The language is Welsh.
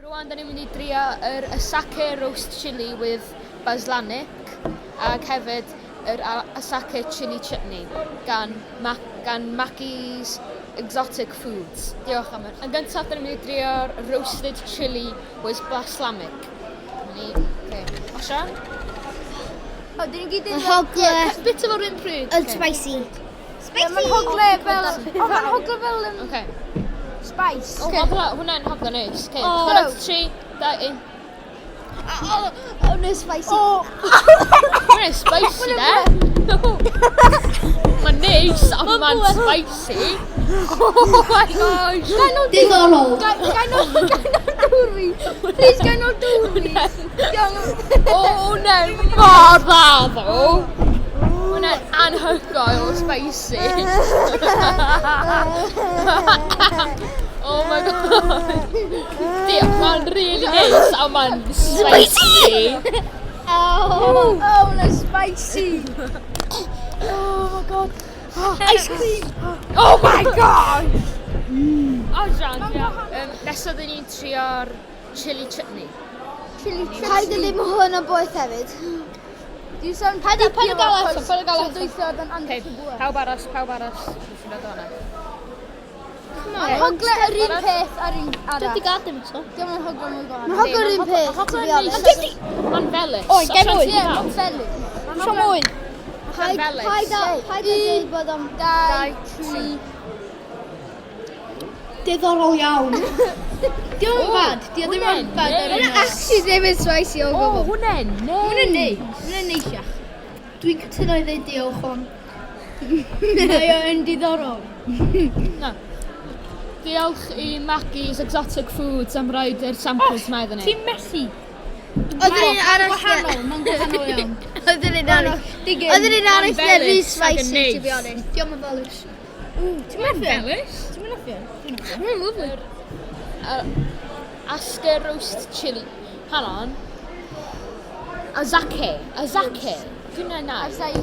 Rwan, da ni'n mynd i drio yr Asake Roast Chili with Baslanic ac hefyd yr Asake Chili Chutney gan, Ma gan Mackey's Exotic Foods. Diolch am yr... Yn gyntaf, da ni'n mynd i drio'r Roasted Chili with Baslamic. Ni... Okay. Osian? O, dyn ni'n gyd yn... Hogle. Bit o'r un pryd. Yn spicy. Spicy! Mae'n hogle fel... O, mae'n hogle fel... Okay. Spice. O, okay. Hwnna'n hogla neis. Okay. Oh. Chwarae 3, 2, 1. Oh, no, spicy. Oh. Hwnna'n spicy, de. Mae'n neis, ond mae'n spicy. Oh my gosh. Diddorol. Gai nôl dŵr fi. Please, gai nôl dŵr fi. O, hwnna'n mor dda, ddo. Hwnna'n anhygoel o spicy. Oh my God. Diolch, mae'n really neis a mae'n spicy. Oh, oh, hwnna'n spicy. Oh my God. Ice cream. Oh my God! Oh, Jean, nesaf dyn ni'n trio'r chili chutney. Chili chutney. Paid yn ddim hwn o boeth hefyd. Dwi'n sôn... Paid paid â gael eto, paid â gael eto. Dwytho oedd yn Okay, anti pawb aros, pawb aros. Dwi'n dod o'na. Mae'n hogle yr un peth ar un arall. Dwi'n gael dim eto. Dim yn hogle mwy gwahanol. Mae'n hogle yr un peth, to be honest. Mae'n felys. Oi, gen mwy. Ie, mae'n felys. Isio mwy. Paid Paid a paid a dweud bod o'n... 2, 3. Diddorol iawn. Diolch yn bad. Diolch ddim yn bad ar Hwnna un. actually ddim yn spicy o O, gwbl. hwnna'n neis. Hwnna'n neis. Hwnna'n neisiach. Dwi'n cytuno i ddeud diolch ond. Mae o yn diddorol. Na. Diolch i Maggie's Exotic Foods am roed yr samples ma iddyn ni. Ti'n methu. Oedd yr un arall... Gwahanol, mae'n gwahanol iawn. Oedd yr un arall... Digon. Oedd yr un arall Mae'n yn rhy felys ac yn spicy, to be neis. honest. Diolch yn felys. Ti'n methu? Felys? Ti'n methu? Hwnna'n lovely. Asker roast chili. Hang on. Azake. Azake. Dwi'n na. Azake.